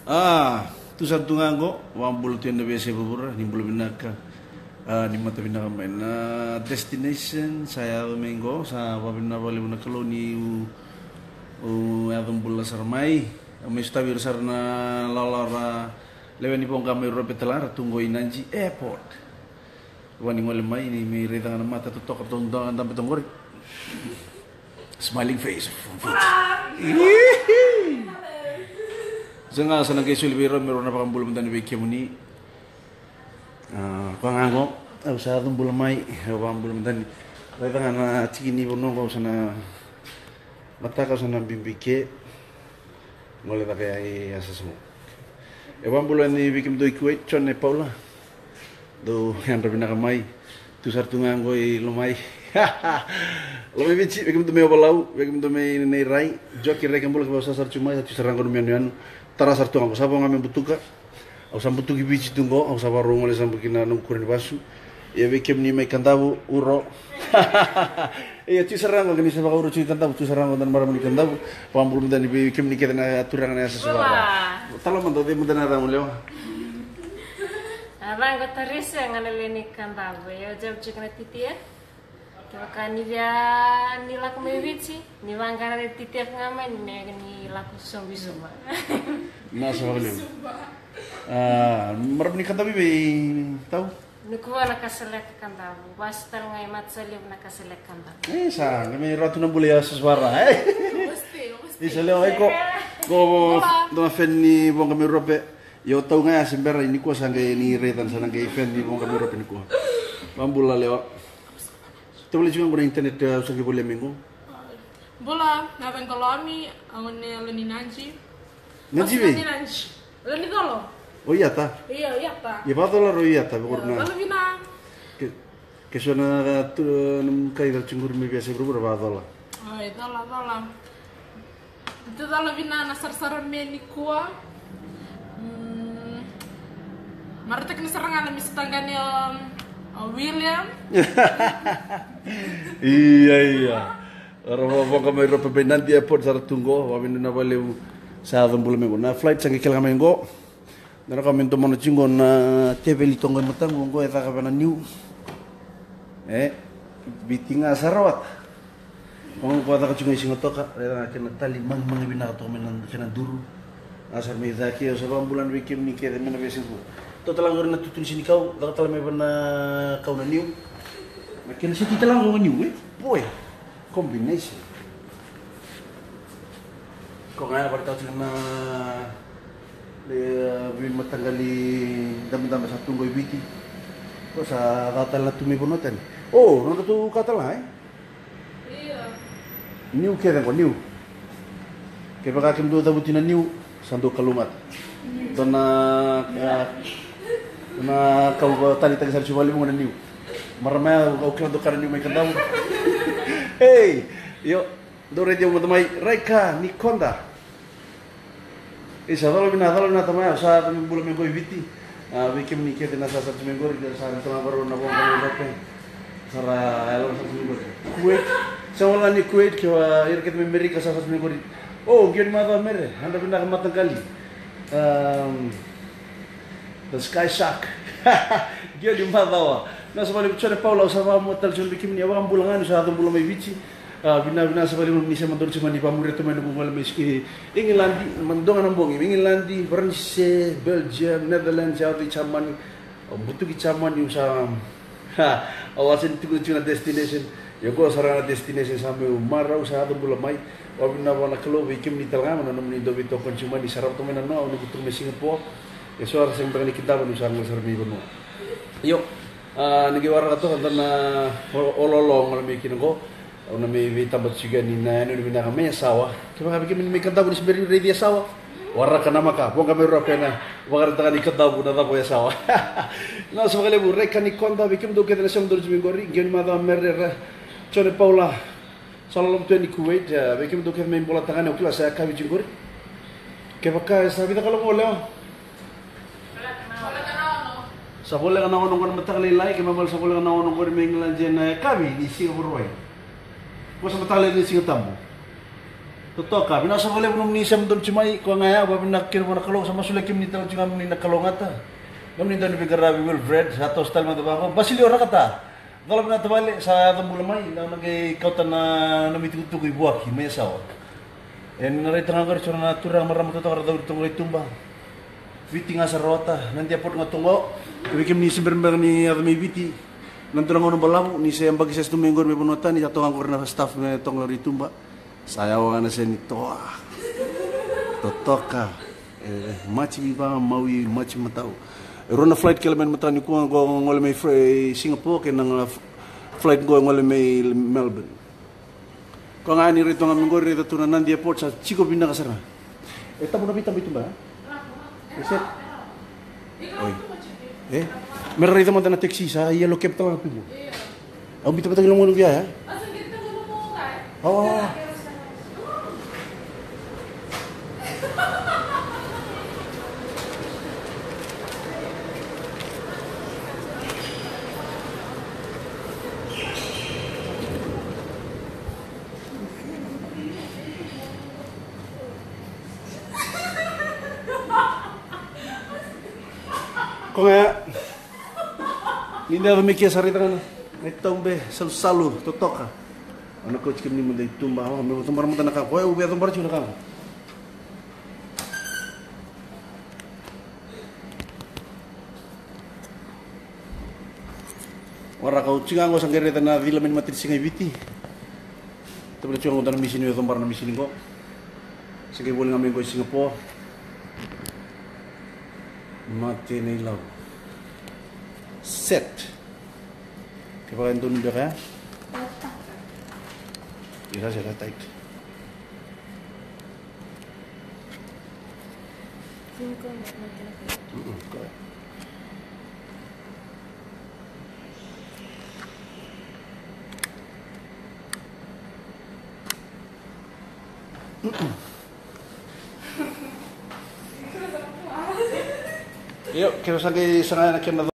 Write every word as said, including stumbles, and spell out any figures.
A, tu sara tu ga qo, vakabula tu ena veiyasai vuravura, ni bula vinaka. A, ni mata vinaka mai na destination, sa yaco mai qo, sa vakavinavinaka vakalevu na Kalou niu, u yaco bula sara mai. Au mai sotavi ira sara na lawalawa ra lewe ni Voqa mai Rope tale ga ra tu qo i Nadi Airport. Vani gole mai ni mai raica ga na mata totoka ratou da dabe toka qori. Smiling face. Sa ga sa na qai soli vei rau me rau na vakabula mada ni vei kemuni. A, koya ga qo, au sa yaco bula mai, au vakabula mada ni. Raica ga na tiki ni vanua qo, au sa na mataka, au sa na bibi ke. Gole cake ya i Asasamu. E vakabula ni vei kemudou i Kuwait, John e Paula. Dou yadra vinaka mai. Tu sara tu ga qo i Lomai. Lomai Viti, vei kemudou mai Ovalau, vei kemudou mai Nairai. Joki Rai Kabula, kevaka sa sara tu mai, sa tu sara qo na yanuyanu. Tara sara tu ga qo, sa vo ga me butuka. Au sa butuki Viti tu qo, au sa vakarau gole sa buki na noqu kura ni vasu. Ia vei kemuni mai Kadavu, Uro. Ia tu sara qo, keni sa vakauro tu i Kadavu, tu sara qo, dua na marama ni Kadavu. Vakabula mada ni vei kemuni kece na turaga na yasa sa vara. Tala mada, o cei mada na yacamu, lewa? A, yacaqu o Tarisia, ga na lewe ni Kadavu. Ia au jab jika na titia. Kevaka ni via ni lako mai Viti, ni vaqara na titia ga mai, ni me ni lako sobu i sobu. Na sa vakalevu. A, marama ni Kadavu i vei tau? Nikua na Kasaleka Kadavu. Vasu tale ga i Matasalevu na Kasaleka Kadavu. E, sa, ga me ratu na bula ya sa vara, e? Isa lewa, iko. Ko, dua na fan ni Voqa mai Rope. Io, tau ga ya se bera, nikua sa qai ni raica sa na qai fan ni Voqa mai Rope nikua. Vakabula lewa. Tavale tiko ga qo na internet, e, au sa qai volia mai qo. Bula, na yacaqu o Lomi, au gone ni Nadi. Nadi vei? Nadi. Lewe ni Colo. O Iata? Io, Iata. Ia vakacola rau Iata, vei koya na. Colo vina. Ke, ke so na tu, na kai cala tiko qori mai vei se vuravura vakacola. Oi, cola, cola. Tou cala vina na sarasara me nikua. Mm, marautaki na sara ga na misa tagane o, o William. Ia, ia. Ra Voqa mai Rope mai Nadi Airport sara tu qo, vakavinavinaka vakalevu sa yaco bula mai qo. Na flight sa qai kele ga mai qo. Dua na ka me domona tiko qo na teveli toka qo i mataqu qo e caka vei na niu. E, Viti ga sa rawata. Qo, qo caka tiko qo i Sigatoka, raica ga kena tali magimagi vinaka toka mai na kena duru. A sa mai cake, au sa vakabula vei kemuni kece mai na veiyasai qo. Toka tale ga qori na tutu ni senikau, caka tale mai vei na kau na niu. Na kena seti tale ga qo niu, e? Boy, combination. Ko ga ya vakatau tiko na le veimataqali dabedabe sa tu qo i Viti. Ko sa ca tale na tu mai vanua tani. O, nodratou ka tale ga, e? Io. Niu kece qo, niu. Kevaka kemudou cavuti na niu, sa dou kalougata. Dua na, a, na kau tani taki sara tiko vakalevu ga na niu. Marama ya, au kila dou kana niu mai Kadavu. Ei, io. Dou raici au mada mai, Raika Nikoda. Isa, cola vina, cola vina tamaya, sa yaco me bula mai qo i Viti. A, vei kemuni kece na sa sara tu mai qori, sa yaco tale ga varau na Voqa mai Rope. Sa ra yalo sa tu mai qori. Kuwait, sa wala ni Kuwait, ke wa ira kece mai Amerika sa sara tu mai qori. O, qio ni macawa mere, yadra vinaka mataqali. Am, The Sky Shark. Qio ni macawa. Na sa vale Jone Paula, au sa vakamua tale tiko vei kemuni, au vakabula ga ni sa yaco bula mai Viti. A, vina, vina sa vale ni sema donu tiko mai ni vamuria tu mai na gugole mai Ski-, Igiladi, ma dua ga na bogi, Igiladi, Varanise, Belgium, Netherlands, yaco i Germany. Au butuki Germany, au sa, ha, au a sega ni tukuna tiko na destination. Ia qo sara ga na destination sa meu marau sa yaco bula mai. Vakavinavinaka vua na Kalou vei kemuni tale ga mai na nomuni dau veitokoni tiko mai ni sarava toka mai na noa, au na butuka mai Singapore. E so era sega beka ni kidava niu sa gole sara mai vanua. Io, a, ni qai waraka toka dua na o-, oloolo au gole mai kina qo. Au na mai veitaba tiko yani na yanuyanu vinaka mai Yasawa. Kevaka vei kemuni mai Kadavu ni se bera ni raici Yasawa. Waraka na maka, Voqa mai Rope na vakaraitaka ni Kadavu na cava o Yasawa. Na sa vakalevu, Raika Nikoda, vei kemudou kece na sema donu tiko mai qori, qio ni macawa mere ra. Jone Paula. Sa loloma tu yani Kuwait, e, vei kemudou kece mai Bolatagane, au kila sa yakavi tiko qori. Kevaka e sa vica kaloko qo lewa? Sa voleka na ono qo na mataka lailai, kevaka sa voleka na ono qori mai Igiladi ena yakavi ni Siga Vakarauwai. Qo sa mataka lailai ni Siga Tabu. Totoka, vinaka saka vakalevu nomuni sema donu tiko mai, koya ga ya, vakavinaka kina vua na Kalou, sa masulaki kemuni tale tiko ga moni na kalougata. Nomuni dau ni veiqaravi Wilfred, sa toso tale mada vaqo, Basilio Rakata. Cola vinaka tavale, sa yaco bula mai, na nona qai kauta na nomu itukutuku i Vuaki, mai Yasawa. E, ni na raica ga qori, so na turaga marama totoka ra cauri toka i tuba. Viti ga sa rawata, Nadi Airport ga toka qo. Vei kemuni se bera beka ni yaco mai Viti, na dua na gauna balavu, ni se yabaki sese tu mai qori me vanua tani, sa toka qori na staff me toka qori i tuba. Sa yawa ga na seni toa. Totoka. E, Machi Viva, Maui, Machi Matau. E rua na flight kele mai na mataka nikua, qo gole mai Fre-, Singapore, kei na ga f-, flight qo gole mai Melbourne. Ko ga ni raica ga me qori, raica tu na Nadi Airport, sa tiko vinaka sara. E tabu na veitaba i tuba, e? E set. Oi. E? Me ra raica mada na taxi, sa yellow cab tale ga tu qo. Au biuta vata kei na gone via, e? O. Koya ga ya. Ni da yaco mai ke sa raica ga na, na itaube, salusalu, totoka. Au na kauti kemuni mada i tuba, o, meu cabora mada na ka qo, au via cabora tiko na ka qo. Waraka, au tiko ga qo sa qai raica na cila mai ni matanisiga i Viti. Tavila tiko ga qo dua na misini, au cabora na misini qo. Sa qai voli ga mai qo i Singapore. Mate na ilavo. Set. Kevaka e donu beka ya. Ira sa tight. Mm-mm, correct. Mm-mm. Io, kevaka sa qai saga na kena